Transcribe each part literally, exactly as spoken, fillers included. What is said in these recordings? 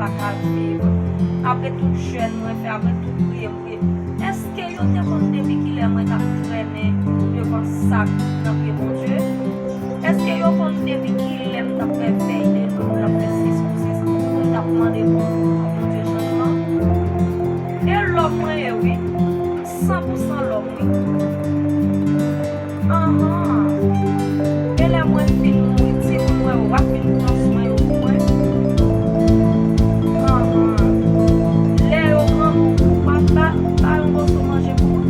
pa ka viv. Apre tout jèn mwen fè, apre tout priye m priye, èske yo te konn depi kilè mwen t ap trennen devan sak nan pye Bondye? Èske yo konn depi kilè m t ap fè vèy de nwi, m t ap fè sis pou sis, pou m t ap mande Bondye chanjman? E lòv mwen ye wi, san pou san lòv wi. Anhan. E lè mwen fin mouri, timoun mwen yo pa fin pran swen yo pou mwen? Anhan. Lè yo granmoun, ou pa, pa, pa yon moso manje pou mwen?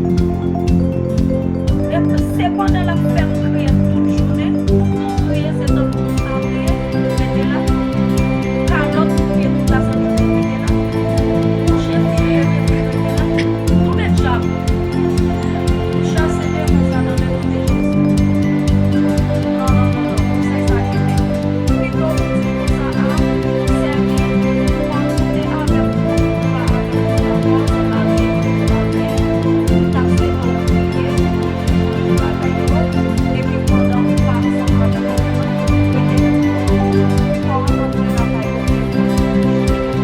E se pandan l ap fè m kriye tout jounen, m kriye, se tankou m pa kriye, m rete la. Kalòt pou pye tout la, se mete la. Kouche, fini, leve, fini, rete la. Tonbe djab. Chase demon sa nan men non de Jezi. Non, non, non, non. Konsèy sa kenbe. Pito ou di konsa a, sèvi, ou pa koute avèk ou, ou pa avèk ou, ou pa avèk ou, ou pa avèk ou, ou ta se ou priye, ou chanje bagay yo, epi pandan ou pa ansanm avèk ou, rete pou ou, epi kò a antre lakay ou, epi ou chanje bagay yo.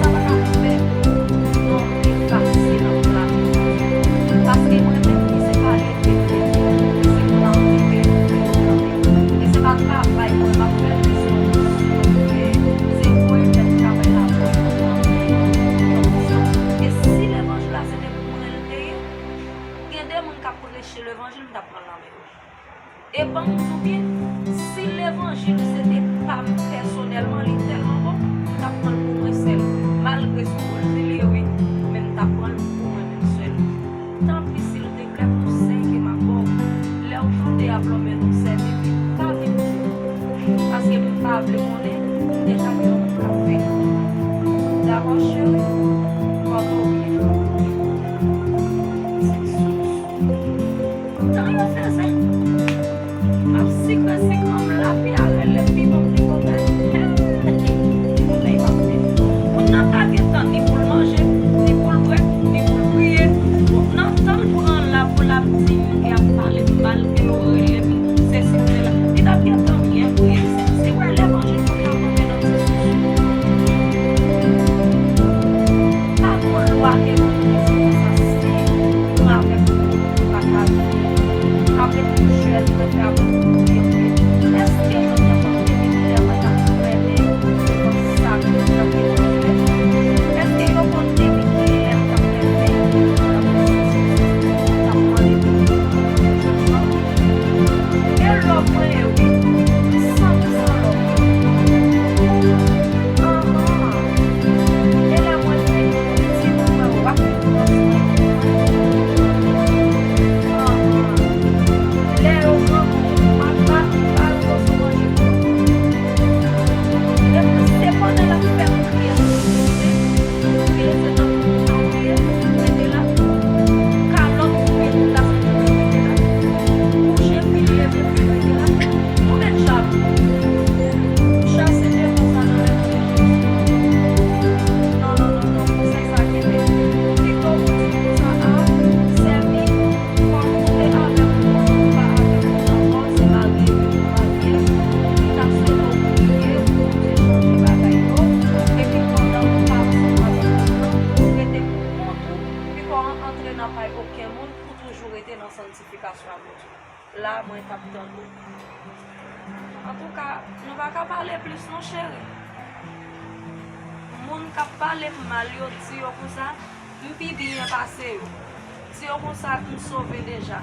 Sa pa ka fè non efase nan plan. Paske mwen menm ki se pa leve, leve, ki se plante, ke yo plante. E se pa travay mwen m ap fè, men se yon misyon ke se mwen menm travay la pou mwen plante yon misyon. E si levanjil la se te pou mwen l te ye, gen de moun k ap preche levanjil, m t ap pran l nan men yo. E ban m di w byen, si levanjil se te pa m pèsonèlman, li tèlman bon, m t ap pran l pou mwen sèl. Malgre se yon boul li ye wi, men m t ap pran l pou mwen menm sèl. Tanpri, silteplè, konsèy ke m ap ba w, lè w tande y ap lonmen non sèvi, pa vin di m. Paske m pa vle konnen, m deja gen yon moun k ap fè. Dakò, cheri? Pòte w byen. Tan yo fè sa. M ap sikre sikre m lavi a rele pi bon pi kote. Moun nan pa gen tan ni pou l manje, ni pou l bwè, ni pou l priye. Bon, nan tan l pran la pou l ap di m, y ap pale m mal, ke yo rele m, sesi, sela. Li t ap gen tan byen priye. Se, se wè levanjil pou l ap antre nan ti sou. Pa gon lwa ke pou di konsa si mwen avèk ou, ou pa ka viv. Apre tout jèn mwen fè, apre tout priye m priye, èske yo te konn depi kilè mwen t ap trennen devan sak nan pye Bondye? Èske yo konn depi kilè m t ap fè vèy, m t ap fè sesi, m t ap mande Bondye pou chanjman? E lòv mwen ye wi, san pou san lòv. Anhan. E lè mwen fin mouri, timoun mwen yo pa fin pran swen yo pou mwen? Anhan. Lè yo granmoun, pa, pa, pa yo konn manje pou yo. E se pandan l ap fè m kriye, m kriye, se tankou m pa kriye, m rete la. Kalòt pou pye tout la, se mwen rete la. Kouche, fini, leve, fini, rete la. Tonbe djab. Chase demon sa nan men non de Jezi. Non, non, non, non. Konsèy sa kenbe. Pito ou di konsa a, sèvi, kòm ou te avèk ou, ou pa avèk ou ankò, se marye ke ou marye. M ta swete w priye pou Bondye chanje bagay yo. Epi pandan ou pa ansanm avèk moun nan, rete pou kont ou, pito w antre nan pay okenn moun, ou toujou rete nan santifikasyon a Bondye. La, mwen t ap tann ou. Antouka, nou pa ka pale plis non, cheri. Moun k ap pale m mal yo, di yo konsa, m pi byen pase yo. Di yo konsa, m sove deja.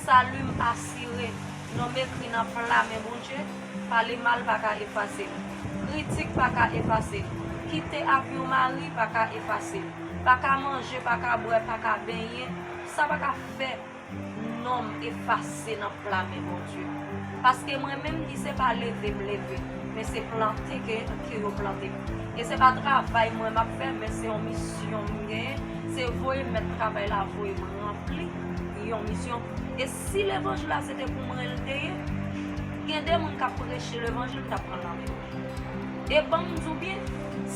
Sali m asire. Non m ekri nan pla men Bondye. Pale mal pa ka efase l. Kritik pa ka efase l. Kite ak yon mari pa ka efase l. Pa ka manje, pa ka bwè, pa ka benyen. Sa pa ka fè non m efase nan pla men Bondye. Paske mwen menm ki se pa leve m leve, m E se plante ke, ke yo plante m. E se pa travay mwen m ap fè, men se yon misyon m genyen. Se voye mèt travay la voye m ranpli yon misyon. E si levanjil la se te pou mwen l te ye, gen de moun k ap preche levanjil, m t ap pran l nan men yo. E ban m di w byen,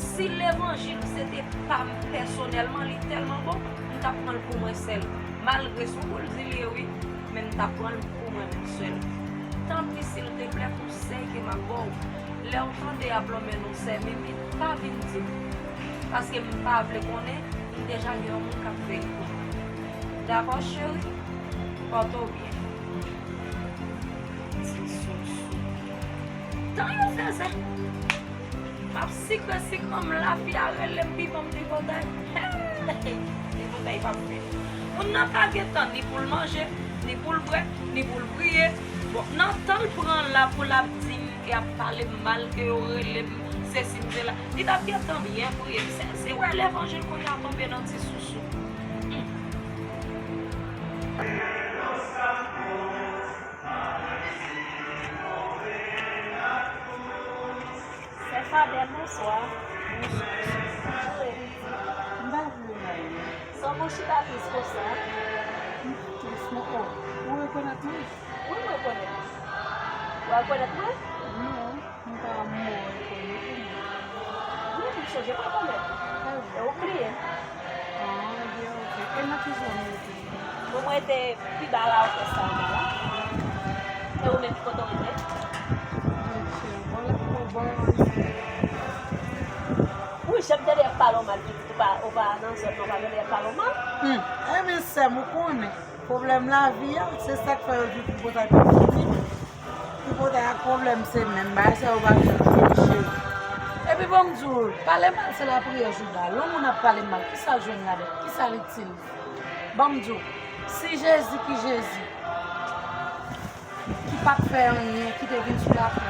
si levanjil se te pa m pèsonèlman, li tèlman bon, m t ap pran l pou mwen sèl. Malgre se w pou l di l ye wi, men m t ap pran l pou mwen menm sèl. Tanpri, silteplè, konsèy ke m ap ba w, lè w tande y ap lonmen non Sè Mimi, pa vin di m. Paske m pa vle konnen, m deja gen yon moun k ap veye pou mwen. Dakò, cheri? Pòte w byen. Ti sousou. Tan yo fèzè. M ap sikre sikre m, lavi a rele m pi ban m tripotay. Hey! Tripotay p ap fè. Moun nan pa gen tan ni pou l manje, ni pou l bwè, ni pou l priye. Bon, nan tan l pran la pou l ap di m, y ap pale m mal, ke yo rele m, sesi m sela. Li t ap gen tan byen priye. M sezi wè levanjil kounye a tonbe nan ti sousou. Hmm. Sè Fabèl, bonswa. Bonswa. Wi. M pa vle bay non. Sa w chita tris konsa? M tris non. Oh, ou rekonèt mwen? Wi, m rekonèt. Ou rekonèt mwen? Non, m pa mò rekonèt ou non. Wi, m sonje m rekonèt ou. E ou bliye m? Ah, byen, ok. E nan ki zòn ou rete? Bon, mwen rete pi ba la, ou fè sa anba la. E ou menm, ki kote w rete? Wi, chè, m tande y ap pale w mal, pitit, ou pa, ou pa nan zòn nan, ou pa tande y ap pale w mal? Hmm. Ebyen, sè m, ou konnen, pwoblèm lavi a, se sa k fè yo di tripotay pa fini. Tripotay ak pwoblèm se menm bagay, sa yo pa bezwen fini, cheri. Epi bon, m di w, pale mal se lapriyè Jida. Lè yon moun ap pale mal, kisa l jwenn ladan l? Kisa l itil? Ban m di w, si Jezi ki Jezi, ki pa t fè anyen, ki te vin sou latè,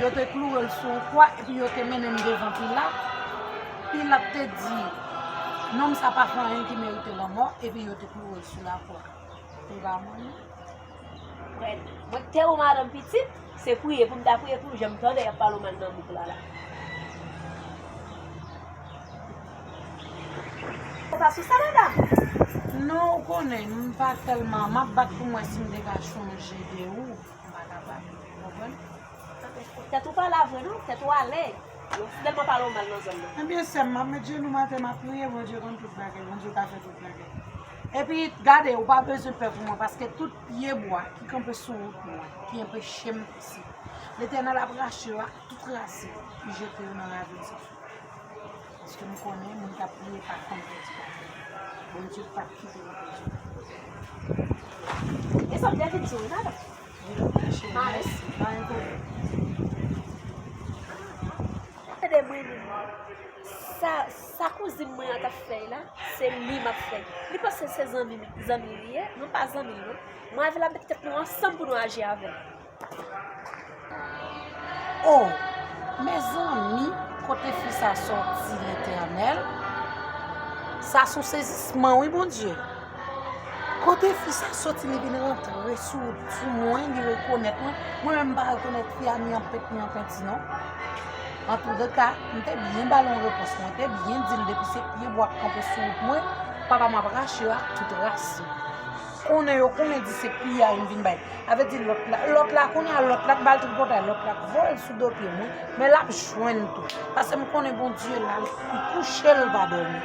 yo te kloure l sou yon kwa, epi yo te mennen l devan Pilat. Pilat te di, nonm sa pa fè anyen ki merite lanmò, epi yo te kloure l sou lakwa. Li pa mouri. Mwen, mwen te ou madanm pitit, se priye pou m ta priye pou l, jan m tande y ap pale w mal nan bouk la la. Ou pa sou sa, madanm? Non, ou konnen, m pa tèlman, m ap bat pou m wè si m te ka chonje de ou. M pa kapab, ou konprann? Tèt ou pa la vre non, tèt ou ale. Yo tèlman pale w mal nan zòn nan. Ebyen, sè m, m ap met jenou m atè, m ap priye, Bondye konn tout bagay, Bondye ka fè tout bagay. Epi, gade, ou pa bezwen pè pou mwen, paske tout pye bwa ki kanpe sou wout mwen, ki anpeche m pase, Letènèl ap rache yo ak tout rasin, li jete yo nan ravin san fon. Paske m konnen moun k ap priye pa konn pèdi batay. Bondye p ap kite nou pèdi batay. E sa m te vin di w, madanm? Wi, cheri, mèsi. Pa gen pwoblèm. Tande mwen, Mimi. Sa, sa kouzin mwen an t ap fè la, se li m ap fè. Li panse se zanmi, zanmi li ye? Nou pa zanmi l non. Mwen avè l ap met tèt nou ansanm pou nou aji avè l. O, mezanmi, kote fi sa sòti, Letènèl? Sa se yon sezisman, wi, Bondye. Kote fi sa sòti, li vin rantre sou, sou mwen, li rekonèt mwen. Mwen menm, m pa rekonèt fi a ni an pent, ni an penti, non. Antoudka, m te byen ba l yon repons, mwen te byen di l depi se pye bwa k kanpe sou wout mwen, papa m ap rache yo ak tout rasin. Konnen yo konnen di se piyay m vin bay. Sa vle di lòt la, lòt la kounye a, lòt la k ba l tripotay, lòt la k voye l sou do pye mwen, men l ap jwenn tou. Paske m konnen Bondye la, li kouche, l pa dòmi.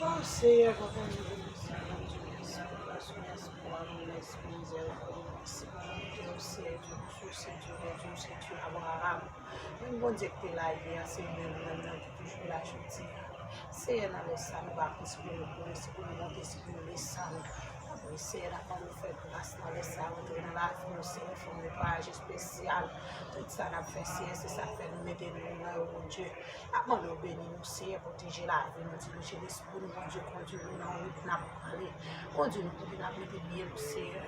O Seyè, papa nou, mèsi pou gras ou, mèsi pou amou, mèsi pou mizèrikòd ou, mèsi pou bonte w, Seyè Dye, ou se Dye Bondye, ou se Dye Abraram. Menm Bondye ki te la yè a, se menm nan, nan ki toujou la jodi a. Seyè, nan lè sa, nou pa konn si pou nou kouri, si pou nou monte, si pou nou desann. Seyè, n ap mande w fè gras nan lè sa a, rantre nan lavi nou, Seyè, fè yon netwayaj espesyal. Tout sa n ap fè, Seyè, se sa k fè nou mete nou nan yo, Bondye. N ap mande w beni nou, Seyè, pwoteje lavi nou, dirije lespri nou, Bondye, kondui nou nan wout n ap prale. Kondui nou kote n ap mete pye nou, Seyè.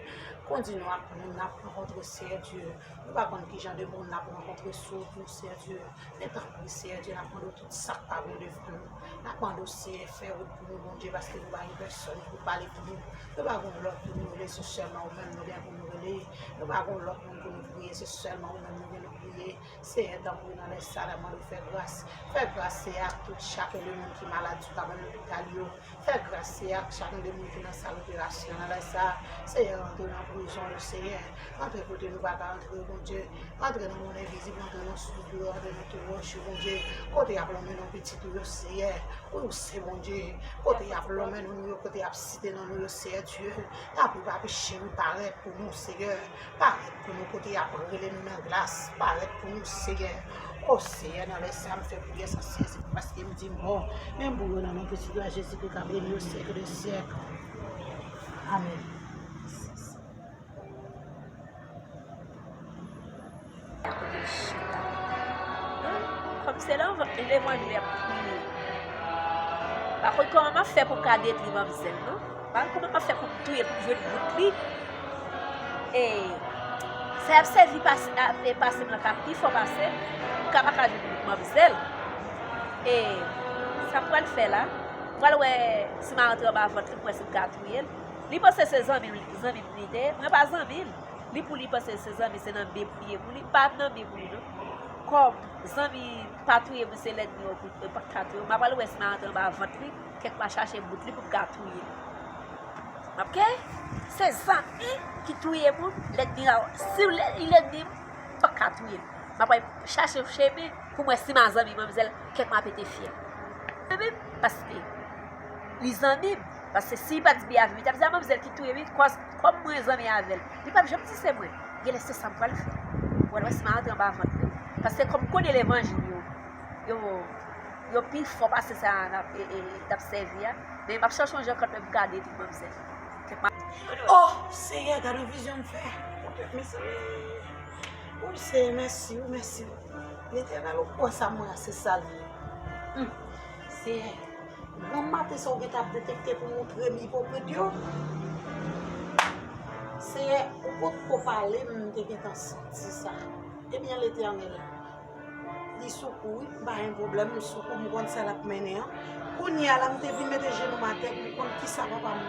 Kondui nou ak moun n ap rankontre, Seyè Dye. Nou pa konn kijan de moun n ap rankontre sou wout nou, Seyè Dye. Men tanpri, Seyè Dye, n ap mande w tout sa k pa bon devan nou. N ap mande w, Seyè, fè wout pou nou, Bondye, paske nou pa gen pèsòn ki pou pale pou nou. Nou pa gen lòt pou nou rele, se sèlman ou menm nou gen pou nou rele. Nou pa gen lòt moun pou nou priye, se sèlman ou menm nou gen nou priye. Seyè, tanpri, nan lè sa a, n ap mande w fè gras. Fè gras, Seyè, ak tout chak de moun ki malad sou kabann lopital yo. Fè gras, Seyè, ak chak de moun ki nan sal operasyon nan lè sa a. Seyè, rantre nan prizon yo, Seyè. Rantre kote nou pa ka rantre, Bondye. Rantre nan mond envizib, rantre nan soud yo, rantre nan tou wòch yo, Bondye. Kote y ap lonmen non pitit ou yo, Seyè. Wi, ou se Bondye. Kote y ap lonmen non nou yo, kote y ap site non nou yo, Seyè Dye. Tanpri, pa peche, wi, parèt pou nou, Seyè. Parèt pou nou kote y ap rele nou nan glas. Parèt pou nou, Seyè. O Seyè, nan lè sa a, m fè priyè sa, Seyè, se paske m di m bon. Men m boure nan non pitit ou a Jezikri k ap règne au siècle des siècles. Amèn. Kote l chita. Kòm se levanjil y ap priye. Pa konn kòman m ap fè pou m ka detwi manmzèl, non. Pa konn kòman m ap fè pou m touye l, pou m jwenn bout li. E sa y ap sèvi pase, a, e pase m lan ka pi fò pase m. M ka pa ka jwenn bout manmzèl. E sa m pral fè la, m pral wè si m a rantre anba vant li, pou m wè si m ka touye l. Li panse se zanmi, zanmi m li te ye. Mwen pa zanmi l. Li pou li panse se zanmi, se nan men pou li ye pou li. Pa nan men pou li, non. Kòm zanmi pa touye moun, se lènmi yo pou, yo pa ka touye. M ap al wè si m a rantre anba vant li, kèk m a chache bout li pou m ka touye l. Ok? Se zanmi ki touye moun, lènmi a, si lè-, li lènmi m, m pa ka touye l. M ap al chache chemen pou m wè si m a zanmi manmzèl, kèk m a pete fyèl. Zanmi m, paske li zanmi m. Paske si li pa t byen avè m, li t ap di a manmzèl ki touye m, kòm, kòm mwen zanmi avè l. Li p ap janm di se mwen. Genlè se sa m pral fè. Ou wè si m a rantre anba vant li. Paske kòm m konnen levanjil yo, yo, yo pi fò pase sa n ap, e, e, n ap sèvi a. Men m ap chache yon jan kanmenm pou m ka detwi manmzèl. Kèk m a... Oh, Seyè, gade yon vizyon m fè. Mezanmi. Wi, Seyè, mèsi, wi, mèsi. Letènèl, ou kwè sa m wè a, se sa l ye. Hmm. Seyè, granm maten sa ou gentan ap detekte pou montre m ipokrit yo. Seyè, ou potko pale m, m te gentan santi sa. Ebyen, Letènèl, li sou kou, wi, m pa gen pwoblèm, li sou kou, m konn sa l ap mennen an. Kounye a la, m te vin mete jenou m atè pou m konn kisa papa m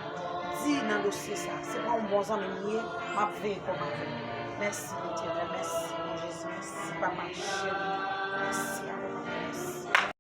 di nan dosye sa. Se pa yon bon zanmi m ye, m ap veye kò m avè l. Mèsi, Letènèl, mèsi, Jezi, mèsi, papa cheri. Mèsi, papa, mèsi.